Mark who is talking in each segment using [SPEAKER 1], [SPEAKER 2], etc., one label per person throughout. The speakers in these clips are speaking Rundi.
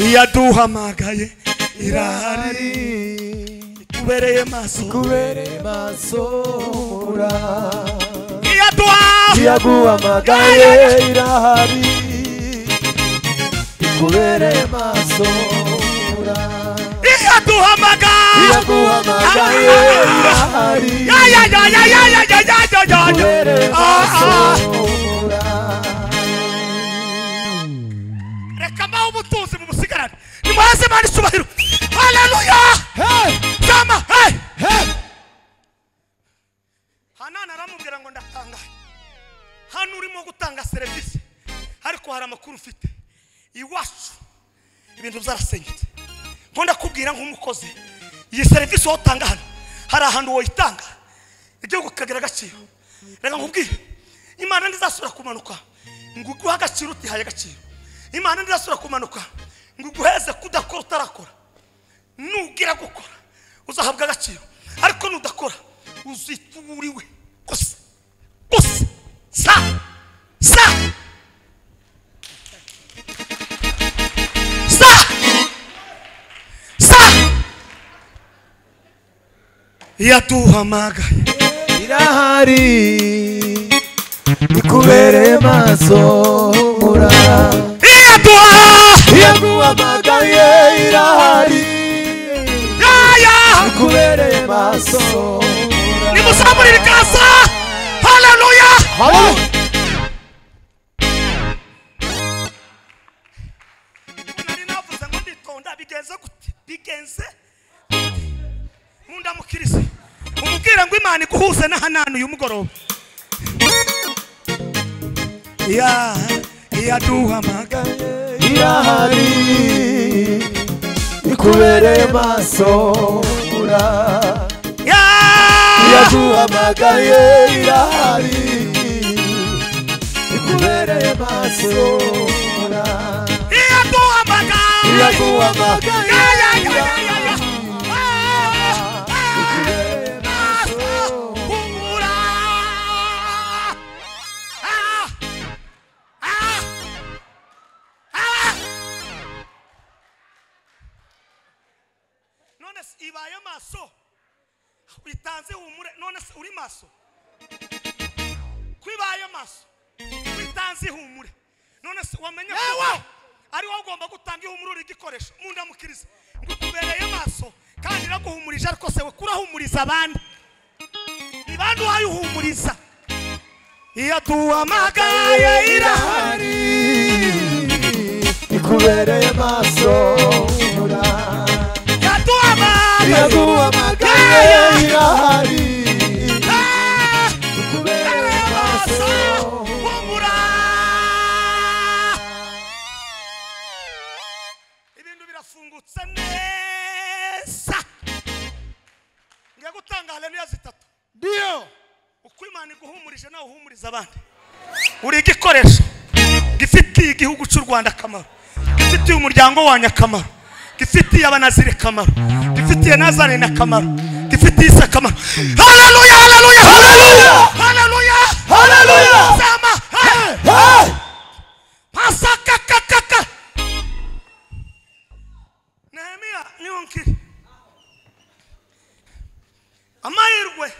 [SPEAKER 1] Iyaduhamagaye irahari itubereye maso
[SPEAKER 2] kubereye maso mura
[SPEAKER 1] Iyaduha
[SPEAKER 2] Iyaguhamagaye irahari ikubereye maso mura
[SPEAKER 1] Iyaduhamagaye
[SPEAKER 2] Iyaguhamagaye irahari
[SPEAKER 1] ya ya ya ya ya ya ya ya ya ya
[SPEAKER 2] ikubereye maso mura
[SPEAKER 1] Reka mbaho ubutunzi mu busigarane nimuhaze Imana icyubahiro. Haleluya.
[SPEAKER 2] Hey
[SPEAKER 1] Sama hey
[SPEAKER 2] hey
[SPEAKER 1] Hanani aramubwira ngo ndatanga hano urimo gutanga serivisi ariko hari amakuru ufite iwacu ibintu byarasenyutse ngo ndakubwira nk'umukozi iyi serivisi wotanga hano hari ahantu woyitanga igihugu kikagira agaciro. Reka nkubwire Imana ntizasubira kumanuka ngo iguhe agaciro utihaye agaciro. Imana ntizasubira kumanuka ngo iguheze kudakora utarakora. Nugira gukora uzahabwa agaciro ariko nudakora uzituriwe gusa gusa sa sa sa sa Iyaduhamagaye
[SPEAKER 2] irahari ikubereye maso mura
[SPEAKER 1] Iyaduha
[SPEAKER 2] Iyaguhamagaye irahari
[SPEAKER 1] ya ya
[SPEAKER 2] ikubereye maso mura
[SPEAKER 1] nimusamurire ikasa. Haleluya.
[SPEAKER 2] Haleluya
[SPEAKER 1] Nari navuze ngo nditonda bigenze gute bigenze mundamukirize umubwira ngo Imana iguhuze na Hanani uyu mugoroba. Ya iyaduhamagaye
[SPEAKER 2] irahari ikubereye maso mura
[SPEAKER 1] ya
[SPEAKER 2] Iyaguhamagaye irahari ikubereye maso mura
[SPEAKER 1] Iyaduhamagaye
[SPEAKER 2] Iyaguhamagaye
[SPEAKER 1] ya ya ya ya ya
[SPEAKER 2] ikubereye maso
[SPEAKER 1] humura. Ah ah ah None se ibaye maso itanze humure none se uri maso kwibaye maso itanze humure none se wamenye ko ari wowe ugomba gutanga ihumure uri igikoresho mundamukirize ngo kubereye maso kandi iraguhumurije ariko se we kurahumuriza abandi ni bande wayuhumuriza. Iyaduhamagaye irahari
[SPEAKER 2] irahari ikubereye maso mura
[SPEAKER 1] Iyaduhamagaye
[SPEAKER 2] Iyaguhamagaye irahari
[SPEAKER 1] Ah!
[SPEAKER 2] ikubereye maso
[SPEAKER 1] humura. Ibintu birafungutse neza. Ngiye gutanga haleluya zitatu.
[SPEAKER 2] Ndio
[SPEAKER 1] Uko Imana iguhumurije nawe uhumuriza abandi. Uri igikoresho gifitiye igihugu cy'u Rwanda akamaro, gifitiye umuryango wanyu akamaro, gifitiye abanaziri akamaro, gifitiye Nazarene akamaro, gifitiye isi akamaro. Haleluya haleluya
[SPEAKER 2] Haleluya!
[SPEAKER 1] haleluya
[SPEAKER 2] Haleluya!
[SPEAKER 1] Sama hey!
[SPEAKER 2] Hey
[SPEAKER 1] Pasakakakaka Nehemiya niyo nkiri amahirwe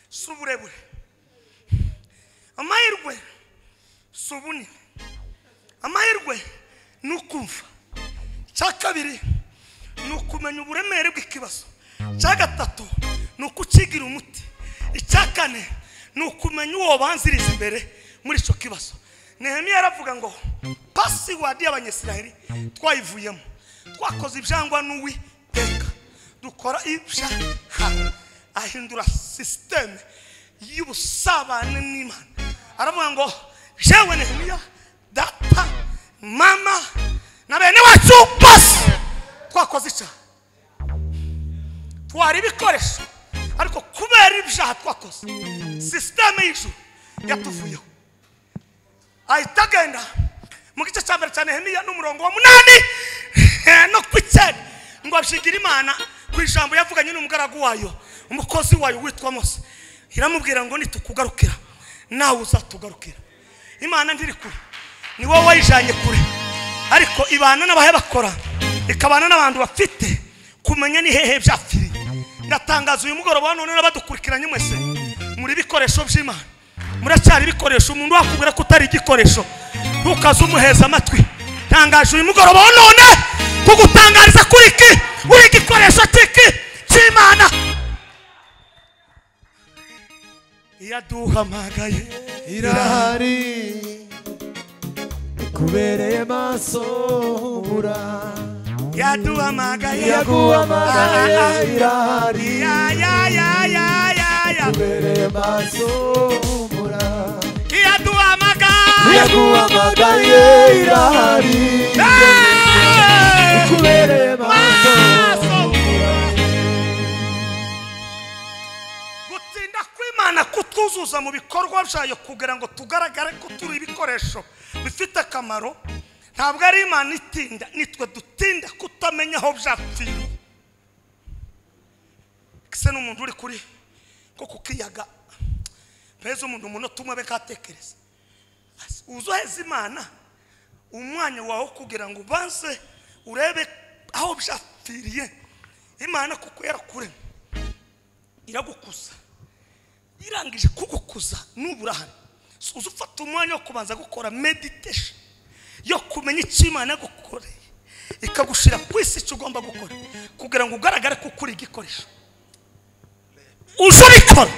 [SPEAKER 1] si uburebure amahirwe si ubunini amahirwe ni ukumva. Icya kabiri ni ukumenya uburemere bw'ikibazo. Icya gatatu ni ukukigira umuti. Icya kane ni ukumenya uwo banziriza imbere muri icyo kibazo. Nehemiya aravuga ngo pasiwadi y'Abanyisiraheli twayivuyemo twakoze ibyangwa n'Uwiteka dukora ibyaha. Ahindura sisiteme y'ubusabane n'Imana aravuga ngo jewe Nehemiya data mama na bene wacu bose twakoze icyaha twari ibikoresho ariko kubera ibyaha twakoze sisiteme y'ijuru yatuvuyeho. Ahita agenda mu gice cya mbere cya Nehemiya n'umurongo wa 8 no ku 9 ngo abishigira Imana ku ijambo yavuganye n'umugaragu wayo umukozi wayo witwa Mose. Iramubwira ngo nitukugarukira nawe uzatugarukira. Imana ntiri kure ni wowe wayijanye kure. Ariko ibana n'abahe bakora, ikabana n'abantu bafite kumenya ni hehe byapfiriye. Ndatangaza uyu mugoroba none n'abadukurikiranye mwese muri bikoresho by'Imana. Muracyari ibikoresho. Umuntu wakubwira ko utari igikoresho ntukaze umuheza amatwi. Tangaje uyu mugoroba none kugutangariza kuri iki uri igikoresho cy'iki cy'Imana. Yaduhamagaye
[SPEAKER 2] irahari ikubereye maso humura.
[SPEAKER 1] Yaduhamagaye
[SPEAKER 2] yaguhamagaye irahari
[SPEAKER 1] ya ya ya ya ya ya
[SPEAKER 2] ikubereye maso humura.
[SPEAKER 1] Yaduhamagaye
[SPEAKER 2] yaguhamagaye irahari ikubereye maso humura.
[SPEAKER 1] Gutinda kw'Imana kutuzuza mu bikorwa byayo kugira ngo tugaragare ko turi ibikoresho bifite akamaro, ntabwo ari Imana itinda, nitwe dutinda kutamenya aho byapfiriye. Kise n'umuntu uri kuri ko kukiyaga mpeze umuntu umunota umwe bekatekereza uzoheza Imana umwanya wawe kugira ngo ubanze urebe aho byapfiriye. Imana kuko yarakuremye iragukuza, irangije kugukuza n'uburahari uzufata umwanya wo kubanza gukora meditation yo kumenya icyo Imana yagukoreye, ikagushira ku isi icyo ugomba gukora kugira ngo ugaragare ko ukuri igikoresho. Uzubikora.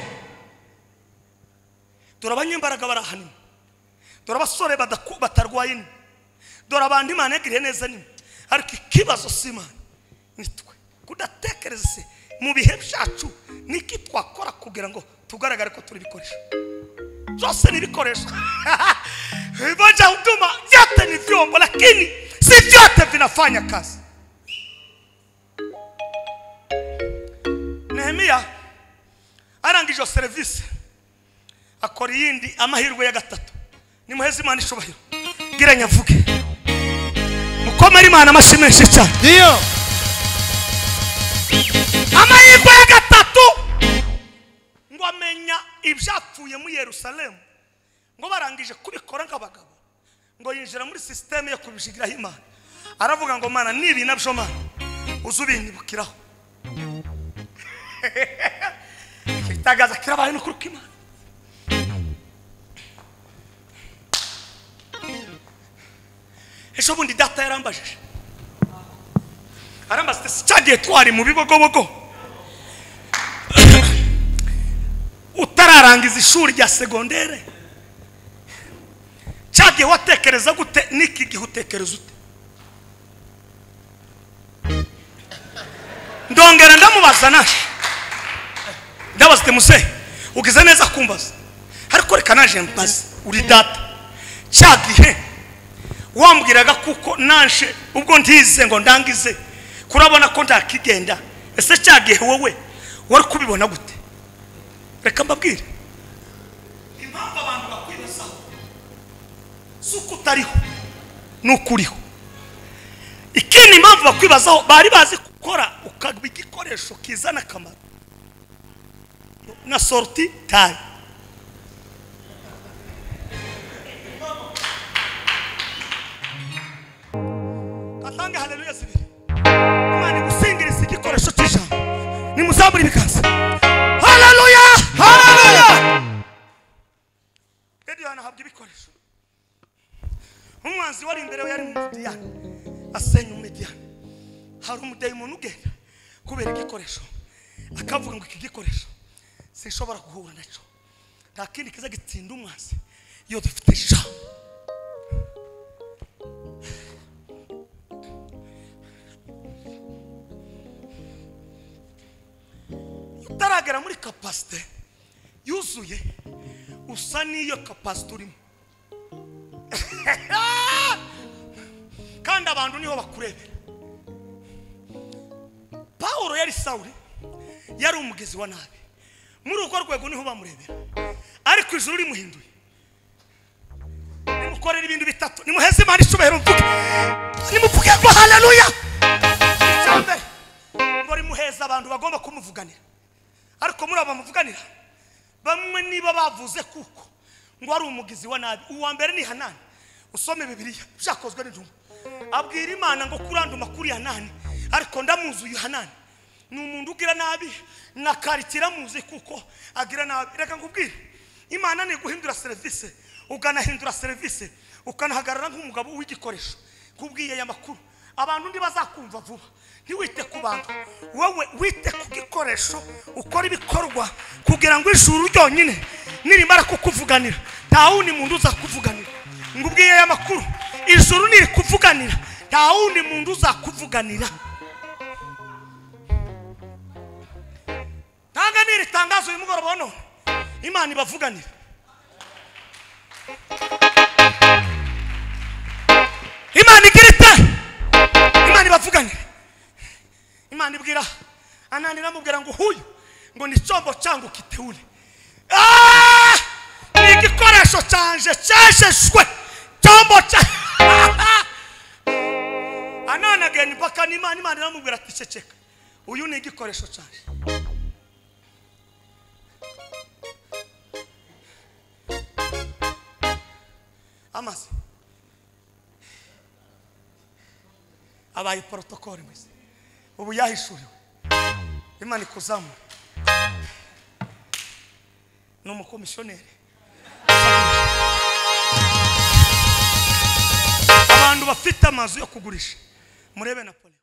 [SPEAKER 1] Dore abanyembaraga barahanwa, dore abasore batarwaye, dore abantu Imana yagiriye neza nimwe. Ariko ikibazo si Imana, nitwe kudatekereza se mu bihe byacu niki twakora kugira ngo tugaragare ko turi ibikoresho. Byose ni ibikoresho. Vibanja huduma vyote ni vyombo, lakini si vyote vinafanya kazi. Nehemia arangije service akora iyindi amahirwe ya gatatu. Nimuheze Imana ishubahiro. Gira nyavuge. Mukomere Imana amashyi menshi cyane.
[SPEAKER 2] Ndio.
[SPEAKER 1] Amahirwe ya gatatu ngo amenya ibyapfuye muri Yerusalemu, ngo barangije kubikora nk'abagabo, ngo yinjira muri systeme yo kubishigiraho Imana. Aravuga ngo Mana nibi nabyo Mana uzubinyibukiraho. Kitagaza kirabaye no kuruka Imana. Ejo bundi data yarambajije, arambaza ati cyagiye twari mu bibogobogo utararangiza ishuri rya segondere, cyagiye watekereza gute niki gihe utekereza ute? Ndongera ndamubaza naje, ndabaza ati muse ugize neza kumbaza, ariko reka naje mbaze uri data, cyagihe wambwiraga kuko naje ubwo ntize ngo ndangize kurabona ko ntakigenda, ese cyagihe wowe wari kubibona gute? Reka mbabwire impamvu abantu bakwibazaho si uko utariho n'ukuriho. Ikindi impamvu bakwibazaho, bari bazi gukora ukaba igikoresho kizana akamaro na sorti tayi. Katange haleluya zibiri. Imana igusingiriza igikoresho cy'ijambo. Nimuzamure ibiganza. Haleluya!
[SPEAKER 2] Haleluya!
[SPEAKER 1] Gideon ahabwa ibikoresho. Umwanzi wari imbere we yari Umumidiyani, asenya Umumidiyani. Hari umudayimoni ugenda kubera igikoresho, akavuga ngo iki gikoresho sinshobora guhura nacyo. Nta kindi kiza gitsinda umwanzi iyo dufite ijambo. Utaragera muri kapasite yuzuye usa n'iyo kapasite urimo. Kandi abantu niho bakurebera. Paulo yari Sawuli, yari umugizi wa nabi, muri urwo rwego niho bamurebera. Ariko ijuru rimuhinduye, nimukorera ibintu bitatu. Nimuheze Imana ishubahiro mvuge, nimuvuge ngo haleluya. Icyambere ngo rimuheza abantu bagomba kumuvuganira. Ariko muri abo bamuvuganira bamwe niba bavuze kuko ngo ari umugizi wa nabi. Uwa mbere ni Hanani, usome Bibiliya byakozwe n'intumwa. Abwira Imana ngo kuranduma kuri Hanani, ariko ndamuzi uyu Hanani ni umuntu ugira nabi na karikira muzi kuko agira nabi. Reka nkubwire, Imana ni guhindura service, ukanahindura service, ukanahagarara nk'umugabo w'igikoresho. Kubwiye aya makuru abantu ntibazakumva vuba. Ntiwite ku bantu, wowe wite ku gikoresho, ukora ibikorwa kugira ngo ijuru ryonyine nirimara kukuvuganira nta wundi muntu uzakuvuganira. Ngubwiye aya makuru, ijuru niri kuvuganira nta wundi muntu uzakuvuganira. Tanga niri tangazo uyu mugoroba wa none, Imana ibavuganira. Imana igira ite? Imana ibavuganira. Imana ibwira Anani, iramubwira ngo huyu ngo ni chombo changu kiteule. Ni igikoresho canje cyeshejwe, chombo cha Anani agenda mpaka n'Imana. Imana iramubwira ati ceceka, uyu ni igikoresho canje. Amazi abaye protocole mwese, ubu yahishuriwe. Imana ikuzamura, ni umukomisiyoneri. Abantu bafite amazu yo kugurisha, murebe Napoleon.